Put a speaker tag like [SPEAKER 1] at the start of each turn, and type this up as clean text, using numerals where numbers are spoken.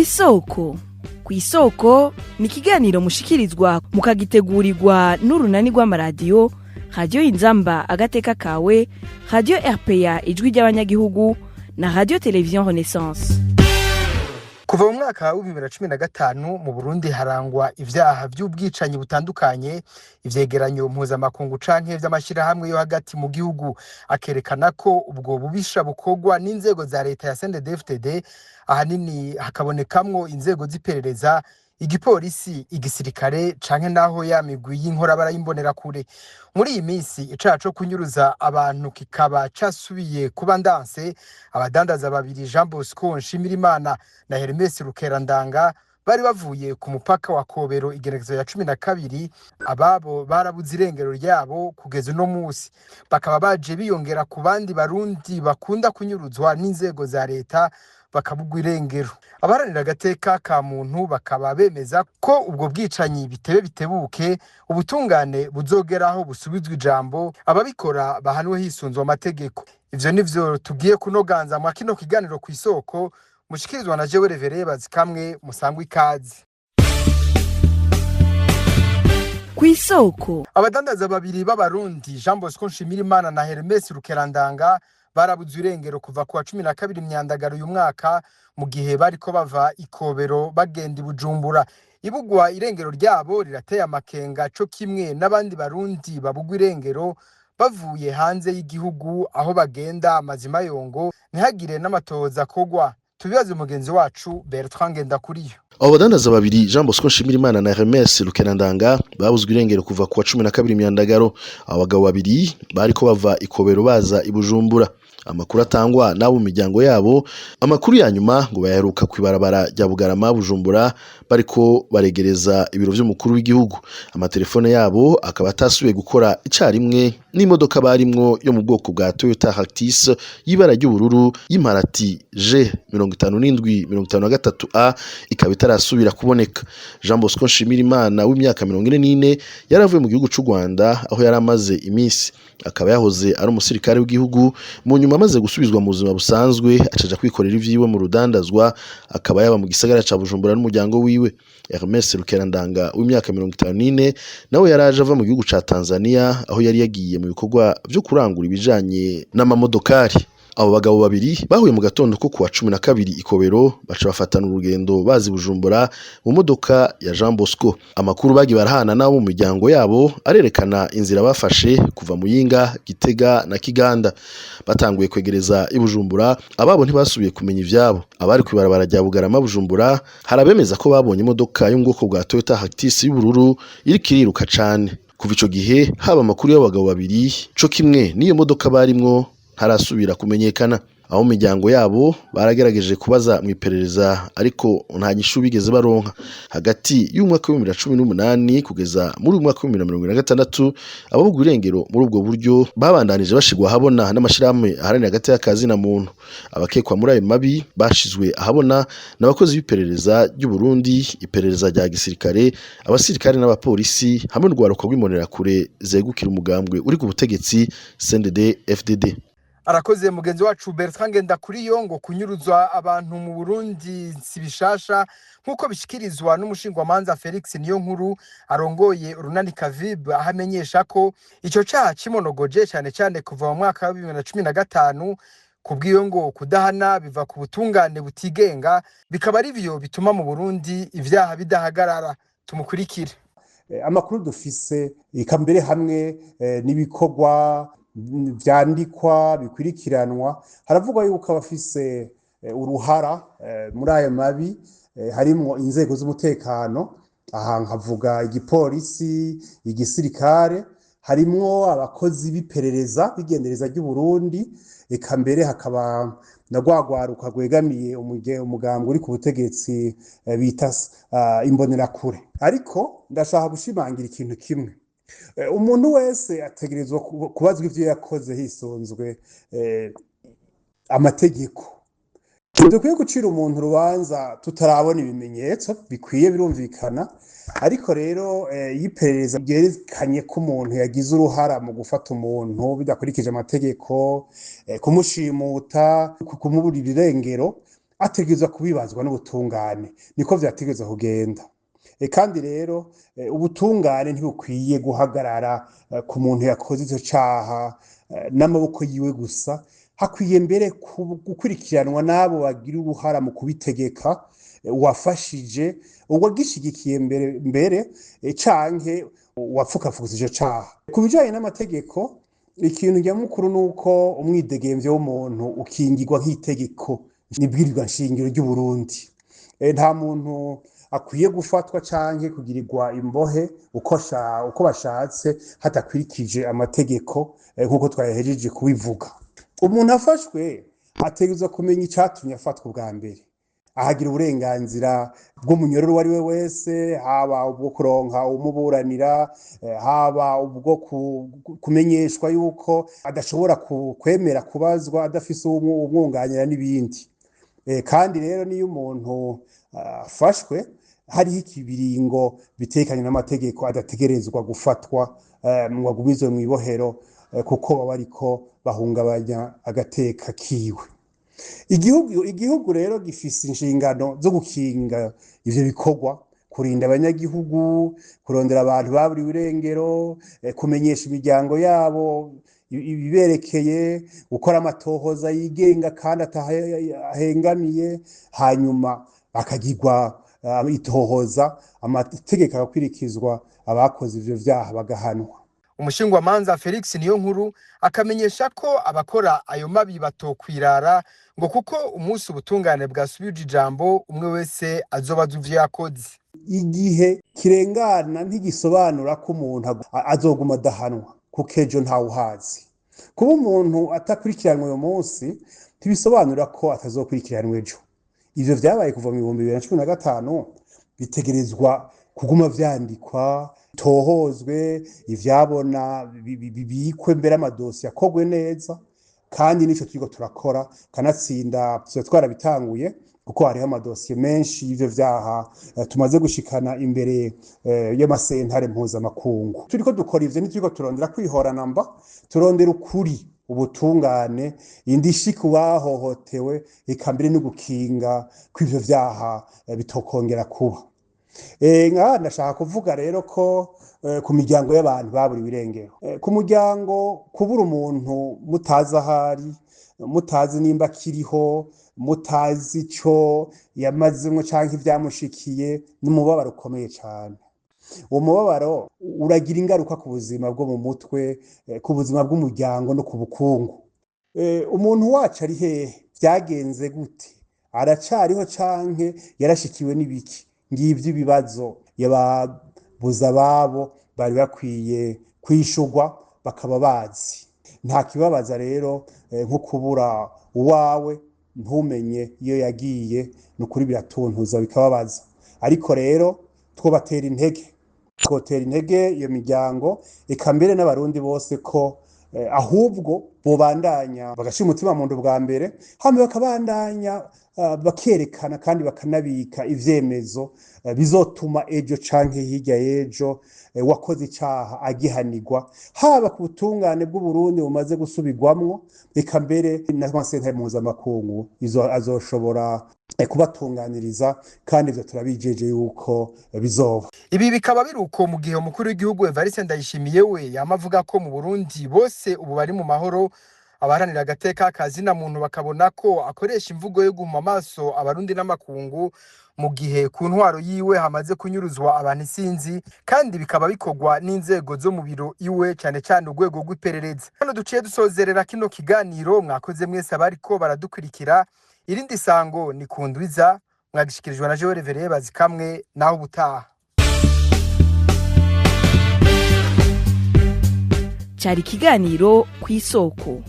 [SPEAKER 1] Kw'isoko. Kw'isoko ni ikiganiro mushikirizwa, mukagitegurirwa n'urunani rw'amaradiyo Radiyo Inzamba Agateka Kawe, Radiyo RPA Ijwi ry'Abanyagihugu na Radiyo Televiziyo Renaissance.
[SPEAKER 2] Kuva mu mwaka wa 2015 mu Burundi harangwa ivyaha vy'ubwicanyi butandukanye. Ivyegeranyo mpuzamakungu canke vy'amashyirahamwe yo hagati mu gihugu akerekana ko ubwo bubisha bukorwa n'inzego za leta ya CNDD-FDD, ahanini hakabonekamwo inzego z'iperereza, igipolisi, igisirikare canke naho ya migwi y'inkorabara y'imbonerakure. Muri iyi minsi icaha co kunyuruza abantu kikaba casubiye kuba ndanse. Abadandaza babiri, Jean Bosco Nshimirimana na Hermes Rukerandanga, bari bavuye ku mupaka wa Kobero igenekerezo ya 12, ababo barabuze irengero ryabo kugeza uno musi. Bakaba baje biyongera ku bandi Barundi bakunda kunyuruzwa n'inzego za leta bakabugwa irengero. Abaharanira agateka ka muntu bakaba bemeza ko ubwo bwicanyi bitebe bitebuke ubutungane buzogeraho busubizwa ijambo, ababikora bahanwe hisunzwe amategeko. Ivyo nivyo tugiye kunoganza mwa kino kiganiro Ku Isoko, mushikirizwa na jewe Revereye Bazikamwe. Musangwa ikaze.
[SPEAKER 1] Kw'isoko.
[SPEAKER 2] Abadandaza babiri b'Abarundi, Jean Bosco Nshimirimana na Hermes Rukerandanga, barabuze irengero kuva ku wa 12 Myandagaro uyu mwaka, mu gihe bariko bava Ikobero bagenda i Bujumbura. Ibugwa irengero ryabo rirateye amakenga, co kimwe n'abandi Barundi babugwa irengero bavuye hanze y'igihugu aho bagenda amazima yongo, ntihagire n'amatohoza akogwa. Tubibaze mugenzi wacu Bertrand Ngendakuriyo.
[SPEAKER 3] Abo badandaza babiri, Jean Bosco Nshimirimana na Hermes Rukerandanga, babuzwe irengero kuva ku wa 12 Myandagaro. Abo bagabo babiri bariko bava Ikobero baza i Bujumbura. Amakuru atangwa n'abo mu miryango yabo, amakuru ya nyuma ngo bayaheruka kw'ibarabara rya Bugarama Bujumbura, bariko baregereza ibiro vy'umukuru w'igihugu. Amatelefone yabo akaba atasubiye gukora icarimwe, n'imodoka barimwo yo mu bwoko bwa Toyota Ractis y'ibara ry'ubururu y'imparati G 57 53 A ikaba itarasubira kuboneka. Jean Bosco Nshimirimana w'imyaka 44 yaravuye mu gihugu c'u Rwanda aho yari amaze iminsi, akaba yahoze ari umusirikare w'igihugu. Mu nyuma amaze gusubizwa mu buzima busanzwe, acaja kwikorera ivyiwe mu rudandazwa, akaba yaba mu gisagara ca Bujumbura n'umuryango wiwe. Hermes Rukerandanga w'imyaka 54 nawe yaraje ava mu gihugu ca Tanzania aho yari yagiye mu bikorwa vyo kurangura ibijanye n'amamodokari. Abo bagabo babiri bahuye mu gatondo ko kuwa 12 Ikobero, baca bafatana urugendo bazi Bujumbura mu modoka ya Jean Bosco. Amakuru bagiye barahana n'abo mu miryango yabo arerekana inzira bafashe kuva Muyinga, Gitega na Kiganda. Batanguye kwegereza i Bujumbura, ababo ntibasubiye kumenya ivyabo. Abari kw'ibarabara rya Bugarama Bujumbura hari abemeza ko babonye imodoka yo mu bwoko bwa Toyota Ractis y'ubururu iriko iriruka cane. Kuva ico gihe, haba amakuru y'abagabo babiri co kimwe n'iyo modoka barimwo ntarasubira kumenyekana. Abo mu miryango yabo baragerageje kubaza mu iperereza, ariko nta nyishu bigeze baronka. Hagati y'umwaka wa 2018 kugeza muri uyu mwaka wa 2026, ababugwa irengero muri ubwo buryo babandanije bashigwa ahabona n'amashirahamwe aharanira agateka ka zina muntu. Abakekwa muri ayo mabi bashizwe ahabona n'abakozi b'iperereza ry'u Burundi, iperereza rya gisirikare, abasirikare n'abapolisi, hamwe n'urwaruka rw'imbonerakure zegukira umugambwe uri ku butegetsi CNDD FDD.
[SPEAKER 2] Arakoze mugenzi wacu Bertrand Ngendakuriyo. Ngo kunyuruzwa abantu mu Burundi si bishasha, nk'uko bishikirizwa n'umushingwamanza Felix Niyonkuru arongoye urunani Kavib, aho amenyesha ko ico caha cimonogoje cane cane kuva mu mwaka wa 2015. Kubw'iyo ngo kudahana biva ku butungane butigenga, bikaba ari byo bituma mu Burundi ivyaha bidahagarara. Tumukurikire.
[SPEAKER 4] Amakuru dufise, eka mbere hamwe n'ibikorwa vyandikwa bikurikiranwa, haravugwa yuko abafise uruhara muri ayo mabi harimwo inzego z'umutekano, aha nkavuga igipolisi, igisirikare, harimwo abakozi b'iperereza b'igendereza ry'u Burundi, eka mbere hakaba na rwagwaruka rwegamiye umugambwe uri ku butegetsi bita imbonerakure. Ariko ndashaka gushimangira ikintu kimwe: umuntu wese ategerezwa kubazwa ivyo yakoze hisunzwe amategeko. Ntidukwiye gucira umuntu urubanza tutarabona ibimenyetso bikwiye, birumvikana. Ariko rero iyo iperereza ryerekanye ko umuntu yagize uruhara mu gufata umuntu bidakurikije amategeko, kumushimuta, kumuburira irengero, ategerezwa kubibazwa n'ubutungane, niko vyategerezwa kugenda. Kandi rero ubutungane ntibukwiye guhagarara ku muntu yakoze ico caha n'amaboko yiwe gusa, hakwiye mbere gukurikiranwa n'abo bagira uruhara mu kubitegeka, uwafashije, uwagishigikiye mbere canke uwapfukapfutse ico caha. Ku bijanye n'amategeko, ikintu nyamukuru nuko umwidegemvyo w'umuntu ukingirwa nk'itegeko n'ibwirizwa nshingiro ry'Uburundi. Nta muntu akwiye gufatwa canke kugirirwa imbohe uko bashatse hatakwirikije amategeko, nk'uko twahejeje kubivuga. Umuntu afashwe ategerezwa kumenya icatumye afatwa ubwa mbere, ahagira uburenganzira bw'umunyororo uwo ari we wese, haba ubwo kuronka umuburanira, haba ubwo kumenyeshwa yuko adashobora kwemera kubazwa adafise umwunganira n'ibindi. Kandi rero niyo umuntu afashwe hariho ikibiringo bitekanye n'amategeko adategerezwa gufatwa ngo agumizwe mw'ibohero, kuko baba ariko bahungabanya agateka kiwe. Igihugu rero gifise inshingano zo gukinga ivyo bikorwa, kurinda abanyagihugu, kurondera abantu baburiwe irengero, kumenyesha imiryango yabo ibiberekeye, gukora amatohoza yigenga kandi atahengamiye, hanyuma bakagirwa itohoza, amategeko agakwirikizwa, abakoze ivyo vyaha bagahanwa.
[SPEAKER 2] Umushingwamanza Felix Niyonkuru akamenyesha ko abakora ayo mabi batokwirara, ngo kuko umunsi ubutungane bwasubije ijambo umwe wese azobaza ivyo yakoze.
[SPEAKER 4] Igihe kirengana ntigisobanura ko umuntu azoguma adahanwa, kuko ejo ntawuhazi. Kuba umuntu atakurikiranwe uyu munsi ntibisobanura ko atazokurikiranwa ejo. Ivyo vyabaye kuva mu 2015 bitegerezwa kuguma vyandikwa, tohozwe, ivyabona bibikwe mbere amadosiye akogwe neza, kandi nico turiko turakora, kanatsinda tuba twarabitanguye, kuko hariho amadosiye menshi y'ivyo vyaha tumaze gushikana imbere y'amasentare mpuzamakungu. Turiko dukora ivyo, ntituriko turondera kwihorana mba, turondera ukuri, ubutungane, indishi ku bahohotewe, eka mbere no gukinga kw'ivyo vyaha bitokongera kuba. Nka ndashaka kuvuga rero ko ku miryango y'abantu baburiwe irengero, ku muryango kubura umuntu mutazi ahari, mutazi nimba akiriho, mutazi ico yamazemwo canke ivyamushikiye, ni umubabaro ukomeye cane. Uwo mubabaro uragira ingaruka ku buzima bwo mu mutwe, ku buzima bw'umuryango no ku bukungu. Umuntu wacu ari hehe? Vyagenze gute? Aracariho canke yarashikiwe n'ibiki? Ngivyo ibibazo yababuza ababo bari bakwiye kwishurwa bakaba bazi. Nta kibabaza rero nko kubura uwawe ntumenye iyo yagiye, ni ukuri biratuntuza bikababaza. Ariko rero twobatera intege, twotera intege iyo miryango, eka mbere n'abarundi bose ko ahubwo bobandanya bagashira umutima mu nda bwa mbere, hama bakabandanya bakerekana kandi bakanabika ivyemezo bizotuma ejo canke hirya y'ejo wakoze icaha agihanirwa, haba ku butungane bw'Uburundi bumaze gusubirwamwo, eka mbere n'amasentare mpuzamakungu azoshobora kubatunganiriza, kandi ivyo turabijeje yuko bizoba.
[SPEAKER 2] Ibi bikaba biruko mu gihe umukuru w'igihugu Evariste Ndayishimiye we yama avuga ko mu Burundi bose ubu bari mu mahoro. Abaharanira agateka ka zina muntu bakabona ko akoresha imvugo yo guhuma amaso abarundi n'amakungu, mu gihe ku ntwaro yiwe hamaze kunyuruzwa abantu isinzi, kandi bikaba bikorwa n'inzego zo mu biro iwe, cane cane urwego rw'iperereza. Hano duciye dusozerera kino kiganiro. Mwakoze mwese abariko baradukurikira. Irindi sango ni kundwiza, mwagishikirijwe na Jewe Revereye Bazikamwe. Naho ubutaha.
[SPEAKER 1] Cari ikiganiro Kw'isoko.